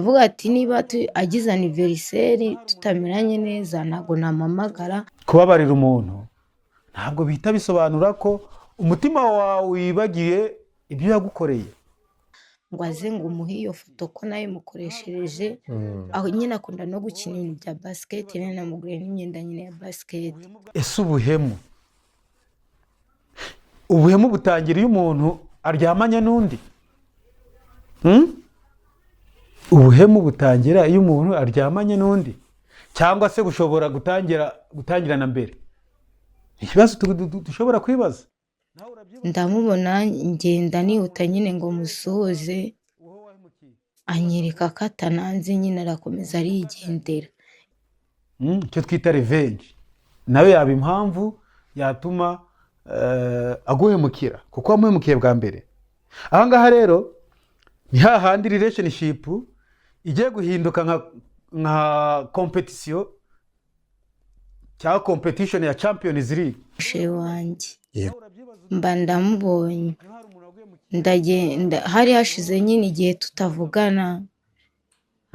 Ndavuga ati niba agize anniversaire tutameranye neza, ntabwo namuhamagara. Kubabarira umuntu ntabwo bihita bisobanura ko umutima wawe wibagiye ibyo yagukoreye. Ngo aze ngo umuhe iyo foto ko nayo imukoreshereje. Aho nyine akunda no gukina ibintu bya basiketi, nyine namuguriye n'imyenda nyine ya basiketi. Ese ubuhemu butangira iyo umuntu aryamanye n'undi? Ubuhemu butangira iyo umuntu aryamanye n'undi, cyangwa se bushobora gutangirana mbere? Ikibazo dushobora kwibaza. Ndamubona, ngenda nihuta nyine ngo musuhuze, anyereka ko atananze nyine, arakomeza arigendera. Icyo twita revenge nayo yaba impamvu yatuma aguhemukira, kuko wamuhemukiye bwa mbere. Aha ngaha rero ni hahandi relationship igiye guhinduka nka competition cyangwa competition ya Champions League. Chéri wanjye mba ndamubonye, ndagenda. Hari hashize nyine igihe tutavugana,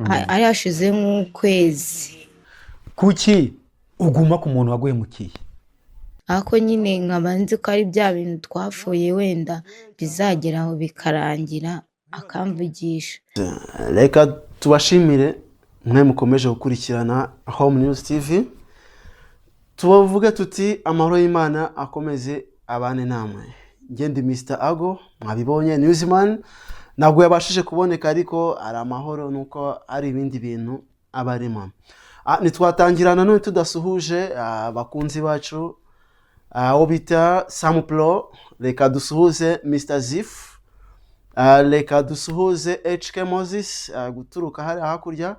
hari hashize nk'ukwezi. Kuki uguma ku muntu waguhemukiye? Ariko nyine nkaba nzi ko ari bya bintu twapfuye, wenda bizagera aho bikarangira akamvugisha. Reka tubashimire mwe mukomeje gukurikirana Home News TV, tubavuge tuti amahoro y'Imana akomeze abane namwe. Ngende Mr Ago, mwabibonye, Newsman ntabwo yabashije kuboneka, ariko ari amahoro, nuko ari ibindi bintu aba arimo. Ntitwatangira nanone tudasuhuje abakunzi bacu, uwo bita Samupro. Reka dusuhuze Mr Zif. Reka dusuhuze HK Moses guturuka hariya hakurya.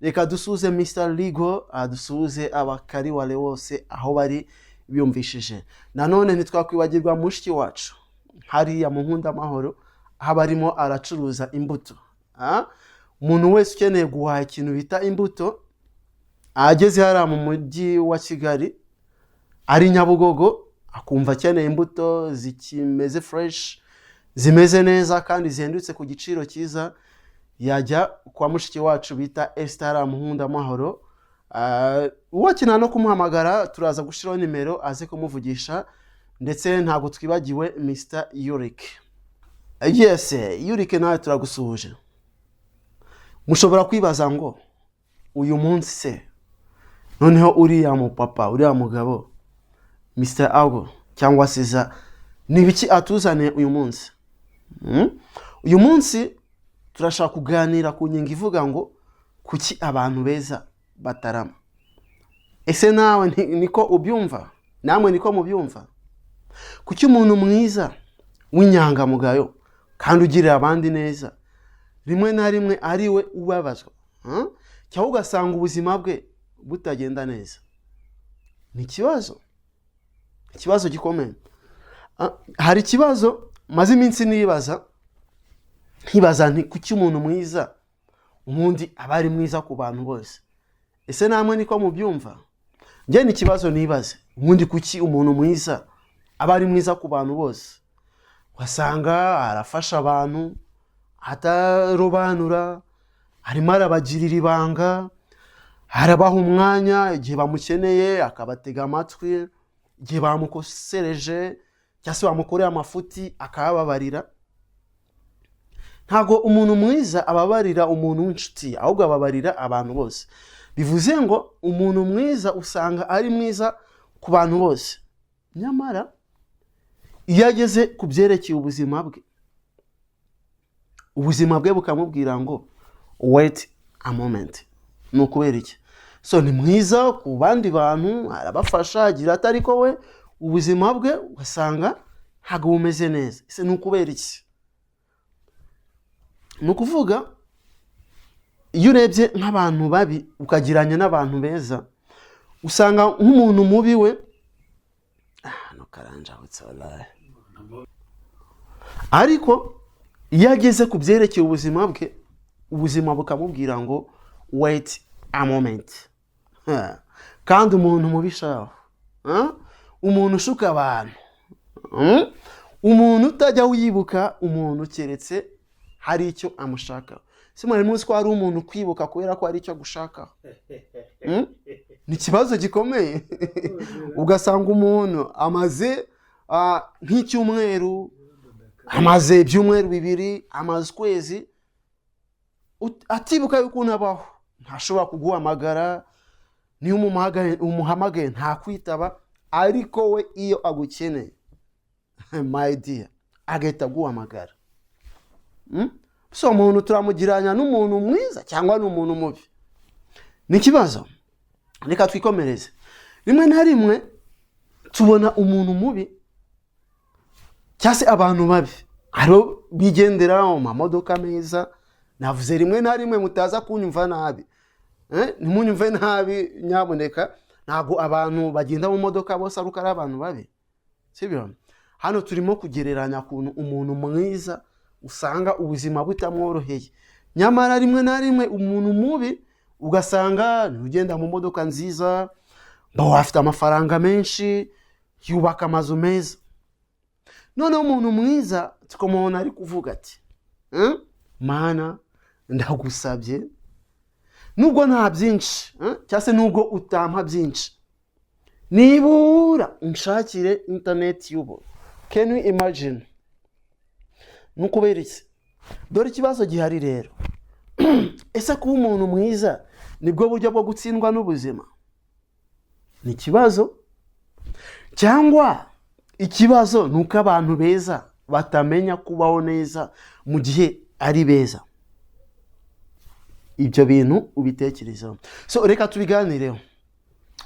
Reka dusuhuze Mr Ligo, dusuhuze abakariware bose aho bari biyumvishije. Nanone ntitwakwibagirwa mushiki wacu hariya mu Nkunda Amahoro, aho aba arimo aracuruza imbuto. Umuntu wese ukeneye guhaha ikintu bita imbuto, ageze hariya mu mujyi wa Kigali, ari Nyabugogo, akumva akeneye imbuto zikimeze fresh, zimeze neza kandi zihendutse ku giciro cyiza, yajya kwa mushiki wacu bita Esther Muhunda Amahoro. Uwakenera no kumuhamagara, turaza gushyiraho nimero aze kumuvugisha. Ndetse ntabwo twibagiwe Mr Yurik. Yes, Yurik, nawe turagusuhuje. Mushobora kwibaza ngo uyu munsi se noneho uriya mupapa, uriya mugabo Mr Ago cyangwa Siza, ni ibiki atuzaniye uyu munsi? Uyu munsi turashaka kuganira ku ngingo ivuga ngo kuki abantu beza batarama? Ese nawe niko ubyumva? Namwe niko mubyumva? Kuki umuntu mwiza w'inyangamugayo kandi ugirira abandi neza rimwe na rimwe ari we ubabazwa? Cyangwa ugasanga ubuzima bwe butagenda neza? Ni ikibazo gikomeye. Hari ikibazo maze iminsi nibaza, nkibaza nti kuki umuntu mwiza ubundi aba ari mwiza ku bantu bose? Ese namwe niko mubyumva? Njye ni ikibazo nibaze: ubundi kuki umuntu mwiza aba ari mwiza ku bantu bose? Ugasanga arafasha abantu atarobanura, arimo arabagirira ibanga, arabaha umwanya igihe bamukeneye, akabatega amatwi igihe bamukosereje cyangwa se bamukoreye amafuti, akabababarira. Ntabwo umuntu mwiza ababarira umuntu w'inshuti, ahubwo ababarira abantu bose. Bivuze ngo umuntu mwiza usanga ari mwiza ku bantu bose, nyamara iyo ageze ku byerekeye ubuzima bwe, ubuzima bwe bukamubwira ngo "Wait a moment." Ni ukubera iki? So ni mwiza ku bandi bantu, arabafasha, agira ati, ariko we ubuzima bwe ugasanga ntabwo bumeze neza. Ese ni ukubera iki? Ni ukuvuga iyo urebye nk'abantu babi ukagiranya n'abantu beza, usanga nk'umuntu mubi we hano karanjabutse wallahi. Ariko iyo ageze ku byerekeye ubuzima bwe, ubuzima bukamubwira ngo "Wait a moment." Ha. Kandi umuntu mubi shaho, umuntu ushuka abantu, Umuntu utajya wibuka umuntu keretse hari icyo amushaka. Si mwari muzi ko hari umuntu ukwibuka kubera ko hari icyo agushakaho? Ni ikibazo gikomeye. Ugasanga umuntu amaze nk'icyumweru, amaze ibyumweru 2, amaze ukwezi atibuka yuko unabaho, ntashobora kuguhamagara, niyo umuhamagaye ntakwitaba, ariko we iyo agukeneye, my dear, agahita aguhamagara. So umuntu turamugiranya n'umuntu mwiza cyangwa ni umuntu mubi? Ni ikibazo. Reka twikomereze. Rimwe na rimwe tubona umuntu mubi cyangwa se abantu babi hariho bigendera mu mamodoka meza. Navuze rimwe na rimwe, mutaza kunyumva nabi. Ntimunyumve nabi nyaboneka, ntabwo abantu bagenda mu modoka bose ari uko ari abantu babi, sibyo? Hano turimo kugereranya ukuntu umuntu mwiza usanga ubuzima butamworoheye, nyamara rimwe na rimwe umuntu mubi ugasanga ni ugenda mu modoka nziza, afite amafaranga menshi, yubaka amazu meza. Noneho umuntu mwiza tukamubona ari kuvuga ati Mana, ndagusabye, nubwo nta byinshi, cyangwa se nubwo utampa byinshi, nibura unshakire interineti y'ubuntu. Can you imagine? Ni ukubera iki? Dore ikibazo gihari rero: ese kuba umuntu mwiza nibwo buryo bwo gutsindwa n'ubuzima? Ni ikibazo. Cyangwa ikibazo ni uko abantu beza batamenya kubaho neza mu gihe ari beza? Ibyo bintu ubitekerezeho. So reka tubiganireho.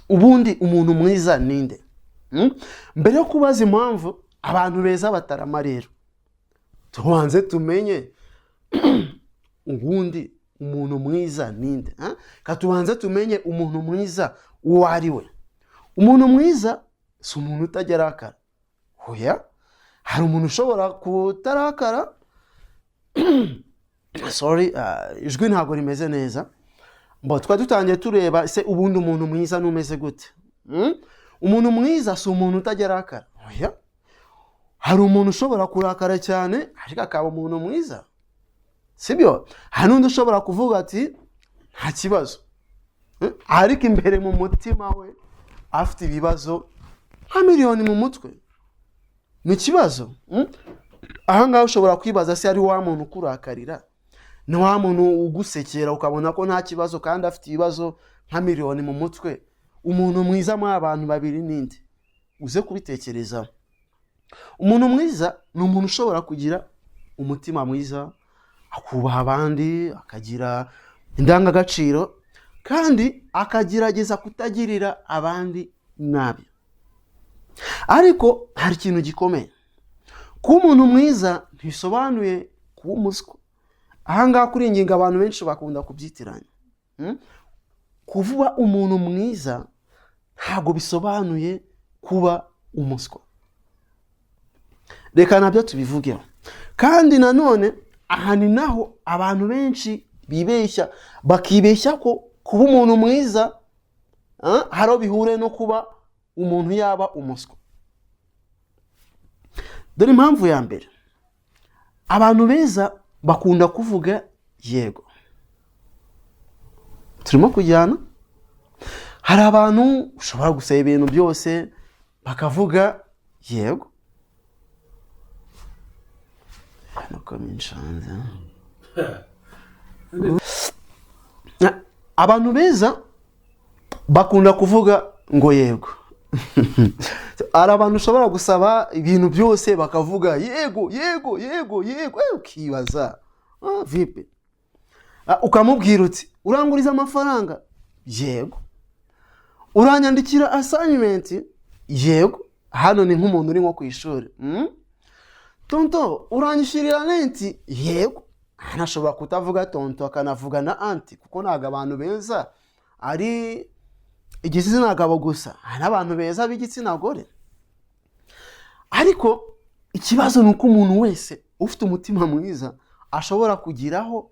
Ubundi umuntu mwiza ninde? Mbere yo kubaza impamvu abantu beza batarama rero, tubanze tumenye ubundi umuntu mwiza ninde. Ka tubanze tumenye umuntu mwiza uwo ari we. Umuntu mwiza si umuntu utajya arakara. Oya, hari umuntu ushobora kutarakara. Sorry, ijwi ntabwo rimeze neza. Mbo twari dutangiye tureba se ubundi umuntu mwiza n'umeze gute. Umuntu mwiza si umuntu utajya arakara. Oya, hari umuntu ushobora kurakara cyane ariko akaba umuntu mwiza, sibyo? Hari n'undi ushobora kuvuga ati nta kibazo, ariko imbere mu mutima we afite ibibazo nka miliyoni mu mutwe. Ni ikibazo. Aha ngaha ushobora kwibaza se ari wa muntu ukurakarira, ni wa muntu ugusekera ukabona ko nta kibazo kandi afite ibibazo nka miliyoni mu mutwe? Umuntu mwiza muri abantu babiri ninde? Uze kubitekerezaho. Umuntu mwiza ni umuntu ushobora kugira umutima mwiza, akubaha abandi, akagira indangagaciro, kandi akagerageza kutagirira abandi nabi. Ariko hari ikintu gikomeye: kuba umuntu mwiza ntibisobanuye kuba umuswa. Aha ngaha kuri iyi ngingo abantu benshi bakunda kubyitiranya. Kuba umuntu mwiza ntabwo bisobanuye kuba umuswa. Reka nabyo tubivugeho. Kandi nanone aha ni naho abantu benshi bibeshya, bakibeshya ko kuba umuntu mwiza hari aho bihure no kuba umuntu yaba umuswa. Dore impamvu ya mbere: abantu beza bakunda kuvuga yego. Turimo kujyana? Hari abantu ushobora gusaba ibintu byose bakavuga yego. Hano ko minshanze. Abantu beza bakunda kuvuga ngo yego. Hari abantu ushobora gusaba ibintu byose bakavuga yego, yego, yego, yego, ukibaza vipi? Ukamubwira uti uranguriza amafaranga, yego. Uranyandikira assignment, yego. Hano ni nk'umuntu uri nko ku ishuri. Tonto, uranyishyurira rent, yego. Anashobora kutavuga tonto akanavuga na aunty, kuko ntabwo abantu beza ari igitsina gabo gusa, hari n'abantu beza b'igitsina gore. Ariko ikibazo ni uko umuntu wese ufite umutima mwiza ashobora kugiraho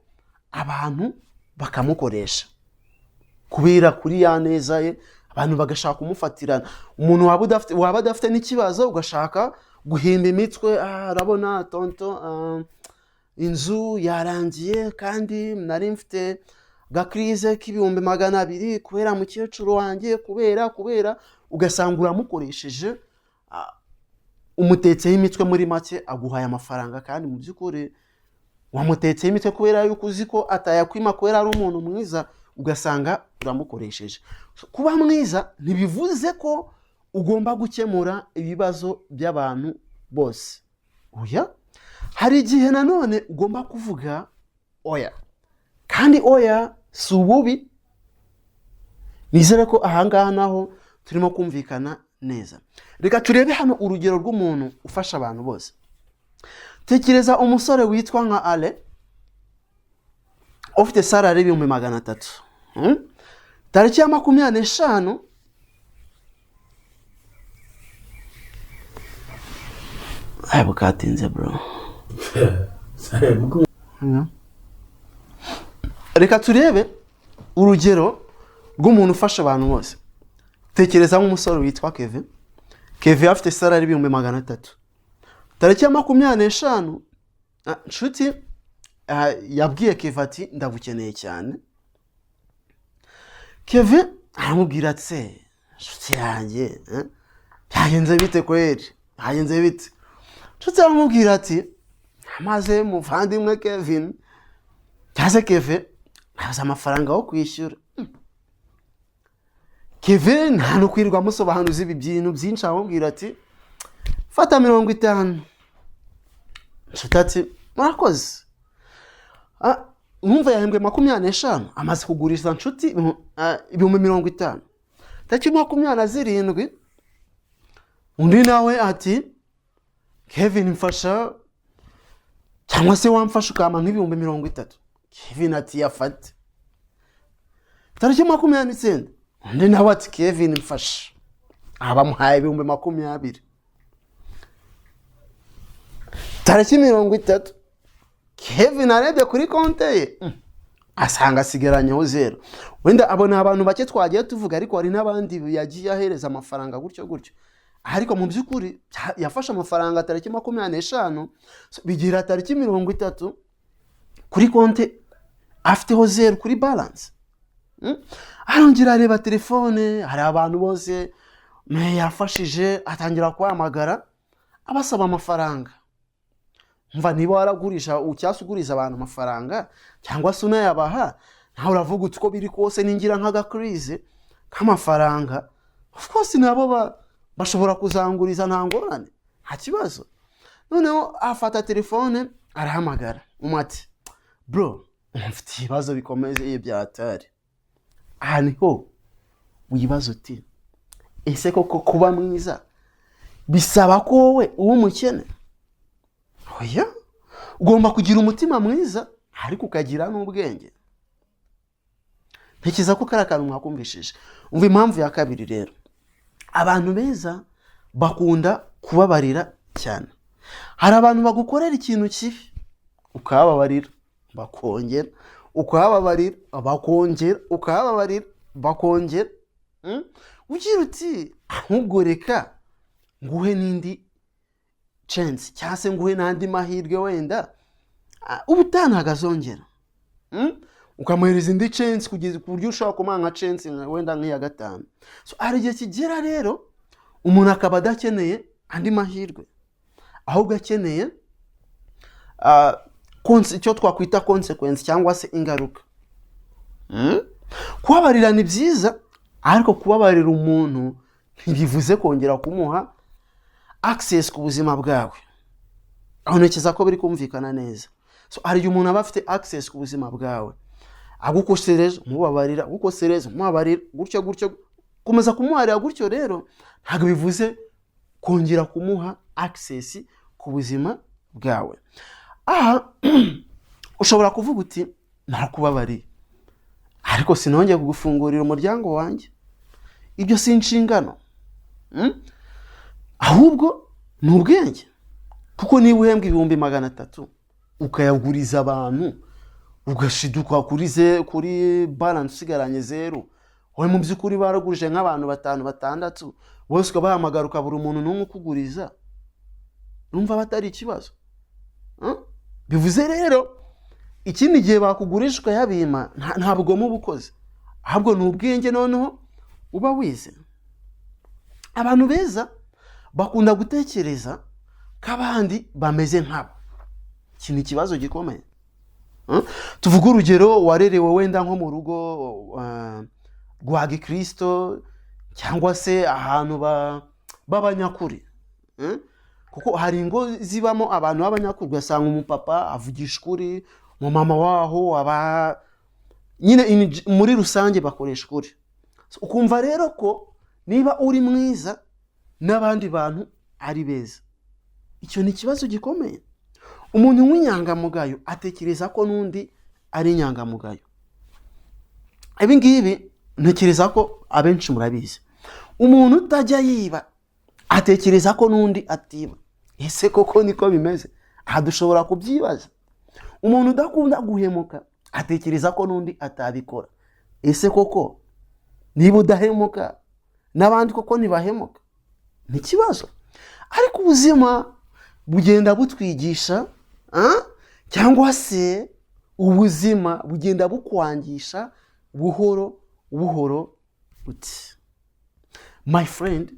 abantu bakamukoresha kubera kuri ya neza ye, abantu bagashaka kumufatirana. Umuntu waba adafite n'ikibazo ugashaka guhimba imitwe, urabona tonto, Inzu yarangiye kandi nari mfite gakirize k'200,000 kubera mukecuru wanjye, kubera ugasanga uramukoresheje, umutetseho imitwe. Muri make aguhaye amafaranga kandi mu by'ukuri wamutetseho imitwe kubera yuko uzi ko atayakwima, kubera ari umuntu mwiza, ugasanga uramukoresheje. Kuba mwiza ntibivuze ko ugomba gukemura ibibazo by'abantu bose. Oya, hari igihe nanone ugomba kuvuga oya, kandi oya si ububi. Nizere ko ahangaha naho turimo kumvikana neza. Reka turebe hano urugero rw'umuntu ufasha abantu bose. Tekereza umusore witwa nka Ale ufite salary y'300,000. Tariki ya 25 Ay, bukatinze bro. Reka turebe urugero rw'umuntu ufasha abantu bose. Tekereza nk'umusore witwa Kevin. Kevin afite salary y'300,000. Tariki ya 25, nshuti yabwiye Kevin ati ndagukeneye cyane. Kevin aramubwira ati se nshuti yanjye, byagenze bite kweri, byagenze bite? Nshuti aramubwira ati amaze muvandimwe Kevin, cyaze Kevin nabuze amafaranga yo kwishyura. Kevin nta no kwirirwa amusobanuza ibi bintu byinshi, aramubwira ati fata 50. Nshuti ati murakoze. Mwumva yahembwe 25, amaze kuguriza nshuti 50,000. Tariki 27 undi nawe ati Kevin mfasha, cyangwa se wamfasha ukampa nk'30,000. Kevin ati yafate. Tariki 29 undi nawe ati Kevin mfasha, abamuhaye 20,000. Tariki 30 Kevin arebye kuri konte ye asanga asigaranyeho 0. Wenda abona abantu bake twagiye tuvuga, ariko hari n'abandi yagiye ahereza amafaranga gutyo gutyo. Ariko mu by'ukuri yafashe amafaranga tariki 25, bigira tariki 30 kuri konte afiteho 0 kuri balance. Arongera areba telefone, hari abantu bose yafashije, atangira kuhamagara abasaba amafaranga. Mva niba waragurisha cyangwa uguriza abantu amafaranga cyangwa se unayabaha, nawe uravuga uti uko biri kose ningira nk'agakrize k'amafaranga, of course nabo bashobora kuzanguriza nta ngorane, nta kibazo. Noneho afata telefone arahamagara umwe ati bro mfite ibibazo bikomeye byatari. Aha niho wibaza uti ese koko kuba mwiza bisaba ko wowe uba umukene? Oya, ugomba kugira umutima mwiza ariko ukagira n'ubwenge. Ntekereza ko kari akantu mwakumvishije. Umva impamvu ya kabiri rero, abantu beza bakunda kubabarira cyane. Hari abantu bagukorera ikintu kibi ukababarira bakongera, ukababarira bakongera, ukababarira bakongera. Ugira uti ahubwo reka nguhe n'indi chance cyangwa se nguhe n'andi mahirwe, wenda ubutaha ntagazongera. Ukamuhereza indi chance kugeza ku buryo ushobora kumuha nka chance wenda nk'iya 5. So hari igihe kigera rero umuntu akaba adakeneye andi mahirwe, ahubwo akeneye icyo twakwita consequence cyangwa se ingaruka. Kubabarira ni byiza, ariko kubabarira umuntu ntibivuze kongera kumuha access ku buzima bwawe. Aho ntekereza ko biri kumvikana neza. So hari igihe umuntu aba afite access ku buzima bwawe, agukosereza umubabarira, agukosereza umubabarira, gutyo gutyo, komeza kumuharira gutyo. Rero ntabwo bivuze kongera kumuha access ku buzima bwawe. Aha ushobora kuvuga uti narakubabariye, ariko sinongeye kugufungurira umuryango wanjye. Ibyo si inshingano, ahubwo ni ubwenge. Kuko niba uhembwa 300,000 ukayaguriza abantu, ugashiduka kuri balance usigaranye 0, wowe mu by'ukuri baragurije nk'abantu 5 6, bose ukabahamagara ukabura umuntu n'umwe ukuguriza, numva batari ikibazo. Bivuze rero ikindi gihe bakugurisha ukayabima, nta bugome uba ukoze, ahubwo ni ubwenge noneho uba wize. Abantu beza bakunda gutekereza ko abandi bameze nkabo. Iki ni ikibazo gikomeye. Tuvuge urugero, warerewe wenda nko mu rugo rwa gikirisito cyangwa se ahantu b'abanyakuri. Kuko hari ingo zibamo abantu b'abanyakuri, ugasanga umupapa avugisha ukuri, umumama waho aba nyine muri rusange bakoresha ukuri. So, ukumva rero ko niba uri mwiza n'abandi bantu ari beza. Icyo ni ikibazo gikomeye. Umuntu w'inyangamugayo atekereza ko n'undi ari inyangamugayo. Ibi ngibi ntekereza ko abenshi murabizi. Umuntu utajya yiba atekereza ko n'undi atiba. Ese koko niko bimeze? Aha dushobora kubyibaza. Umuntu udakunda guhemuka atekereza ko n'undi atabikora. Ese koko niba udahemuka n'abandi koko ntibahemuka? Ni ikibazo. Ariko ubuzima bugenda butwigisha, cyangwa se ubuzima bugenda bukwangisha buhoro buhoro, uti my friend,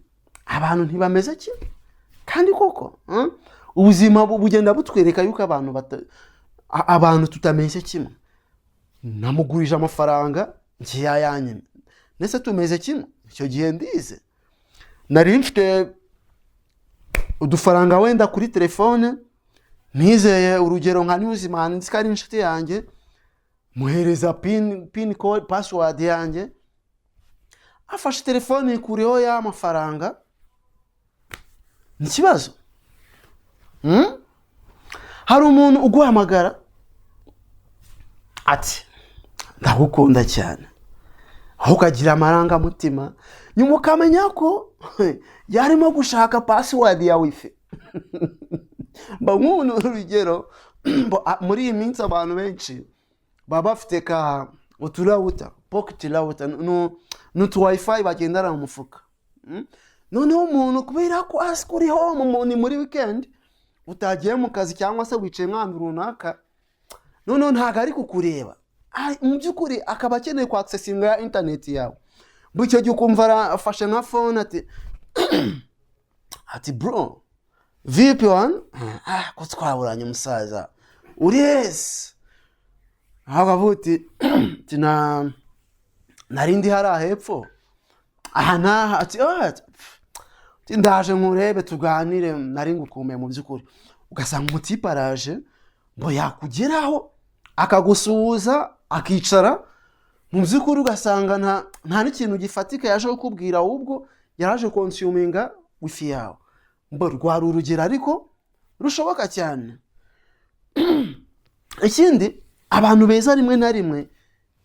abantu ntibameze kimwe. Kandi koko, ubuzima bugenda butwereka yuko abantu tutameze kimwe. Namugurije amafaranga ntiyayanyime, ndetse tumeze kimwe. Icyo gihe ndize nari mfite udufaranga wenda kuri telefone, nizeye urugero nka Newsman, nzi ko ari inshuti yanjye, muhereza pin code, password yanjye, afashe telefone ikuriho ya mafaranga. Ni ikibazo. Hari umuntu uguhamagara ati ndagukunda cyane, aho ukagira amarangamutima, nyuma ukamenya ko yarimo gushaka password ya wifi. Mba nk'ubu urugero, muri iyi minsi abantu benshi baba bafite ka uturouter, pocket router, n'utu wifi bagendana mu mufuka. Noneho umuntu kubera ko azi ko uri home, ni muri weekend utagiye mu kazi cyangwa se wicaye nk'ahantu runaka, noneho ntabwo ari kukureba, mu by'ukuri akaba akeneye kwa accessinga ya interineti yawe. Muri icyo gihe ukumva arafashe nka phone ati bro, vipi wana, ko twaburanye umusaza, uri hese? Aho akavuga uti na nari ndi hariya hepfo aha n'aha, ati "Ah, ati, ndaje nkurebe tuganire, nari ngukumbuye mu by'ukuri." Ugasanga umutipe araje ngo yakugeraho akagusuhuza akicara, mu by'ukuri ugasanga nta n'ikintu gifatika yaje kukubwira, ahubwo yaraje consuminga wifi yawe. Mbo rwari urugero ariko rushoboka cyane. Ikindi, abantu beza rimwe na rimwe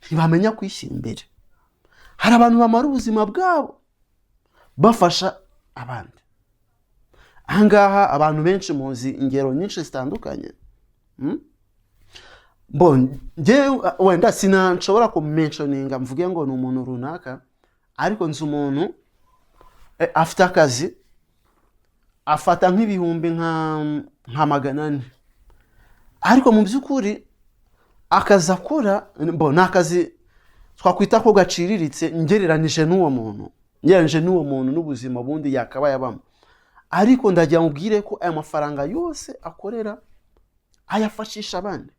ntibamenya kwishyira imbere. Hari abantu bamara ubuzima bwabo bafasha abandi. Ahangaha abantu benshi muzi ingero nyinshi zitandukanye. Bo njyewe wenda sinashobora kumentioninga mvuge ngo ni umuntu runaka, ariko nzi umuntu afite akazi, afata nk'ibihumbi nka 400, ariko mu by'ukuri akazi akora bo ni akazi twakwita ko gaciriritse ngereranije n'uwo muntu n'ubuzima bundi yakabaye abamo. Ariko ndagira mubwire ko aya mafaranga yose akorera ayafashisha abandi.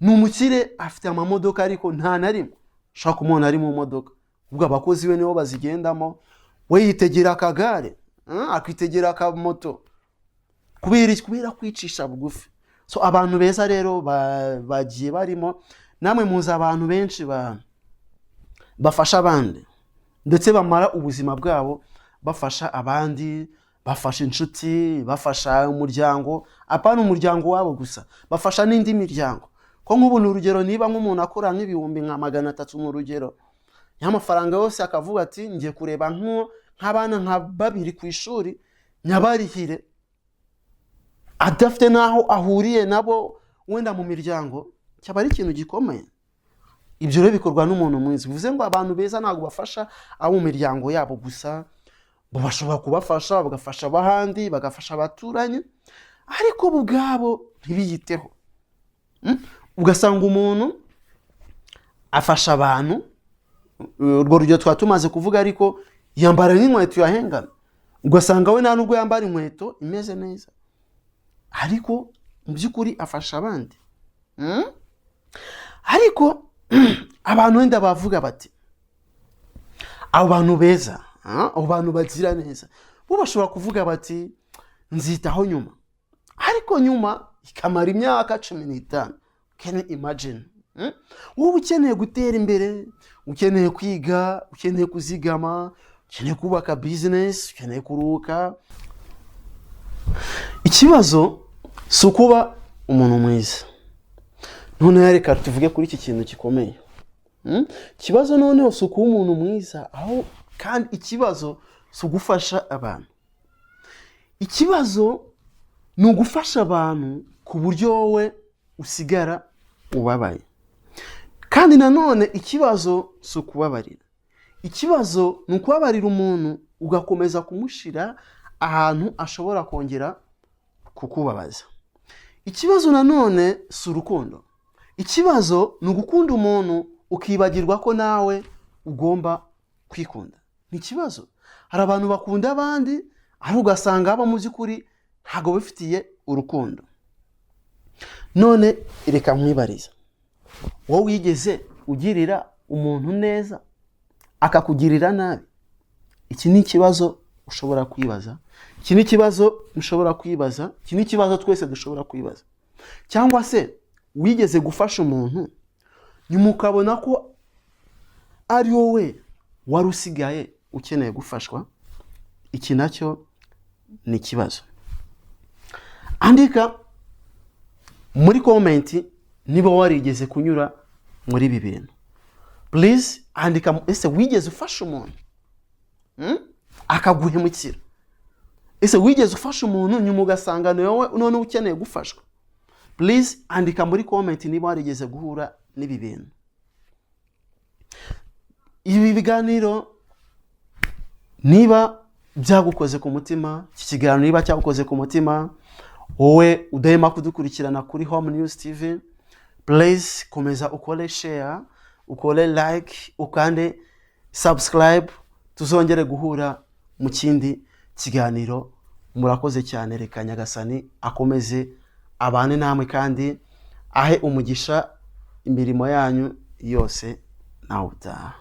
Ni umukire, afite amamodoka, ariko nta na rimwe ushobora kumubona ari mu modoka. Ubwo abakozi be nibo bazigendamo, we yitegera akagare, akitegera akamoto. Kubera iki? Kubera kwicisha bugufi. So abantu beza rero bagiye barimo, namwe muzi abantu benshi bafasha abandi, ndetse bamara ubuzima bwabo bafasha abandi, bafasha inshuti, bafasha umuryango, apana umuryango wabo gusa, bafasha n'indi miryango. Ko nk'ubu ni urugero, niba nk'umuntu akora nk'ibihumbi nka 300 mu rugero, y'amafaranga yose akavuga ati ngiye kureba nk'abana nka babiri ku ishuri nyabarihire, adafite n'aho ahuriye nabo wenda mu miryango, cyaba ari ikintu gikomeye. Ibyo rero bikorwa n'umuntu mwiza. Bivuze ngo abantu beza ntabwo bafasha abo mu miryango yabo gusa, bo bashobora kubafasha, bagafasha abahandi, bagafasha abaturanyi, ariko bo ubwabo ntibiyiteho. Ugasanga umuntu afasha abantu, urwo rugero twaba tumaze kuvuga, ariko yambara nk'inkweto yahengamye, ugasanga we nta nubwo yambara inkweto imeze neza, ariko mu by'ukuri afasha abandi. Ariko abantu wenda bavuga bati abo bantu beza, abo bantu bagira neza, bo bashobora kuvuga bati nzitaho nyuma, ariko nyuma ikamara imyaka 15. Can you imagine? Wowe ukeneye gutera imbere, ukeneye kwiga, ukeneye kuzigama, ukeneye kubaka bizinesi, ukeneye kuruhuka. Ikibazo si ukuba umuntu mwiza. Noneho reka tuvuge kuri iki kintu gikomeye. Ikibazo noneho si ukuba umuntu mwiza, aho kandi ikibazo si ugufasha abantu. Ikibazo ni ugufasha abantu ku buryo wowe usigara ubabaye. Kandi nanone ikibazo si ukubabarira. Ikibazo ni ukubabarira umuntu ugakomeza kumushyira ahantu ashobora kongera kukubabaza. Ikibazo nanone si urukundo. Ikibazo ni ugukunda umuntu ukibagirwa ko nawe ugomba kwikunda. Ni ikibazo. Hari abantu bakunda abandi, ariko ugasanga abo mu by'ukuri ntabwo bifitiye urukundo. None reka nkwibarize, wowe wigeze ugirira umuntu neza akakugirira nabi? Iki ni ikibazo ushobora kwibaza, iki ni ikibazo mushobora kwibaza, iki ni ikibazo twese dushobora kwibaza. Cyangwa se wigeze gufasha umuntu nyuma ukabona ko ari wowe wari usigaye ukeneye gufashwa? Iki nacyo ni ikibazo. Andika muri comment niba warigeze kunyura muri ibi bintu. Please andika, ese wigeze ufasha umuntu akaguhemukira? Ese wigeze ufasha umuntu nyuma ugasanga ni wowe noneho ukeneye gufashwa? Please andika muri comment niba warigeze guhura n'ibi bintu. Ibi biganiro niba byagukoze ku mutima, iki kiganiro niba cyagukoze ku mutima, wowe udahema kudukurikirana kuri Home News TV, please komeza ukore share, ukore like, ukande subscribe, tuzongere guhura mu kindi kiganiro. Murakoze cyane. Reka Nyagasani akomeze abane namwe kandi ahe umugisha imirimo yanyu yose. Nawe utaha.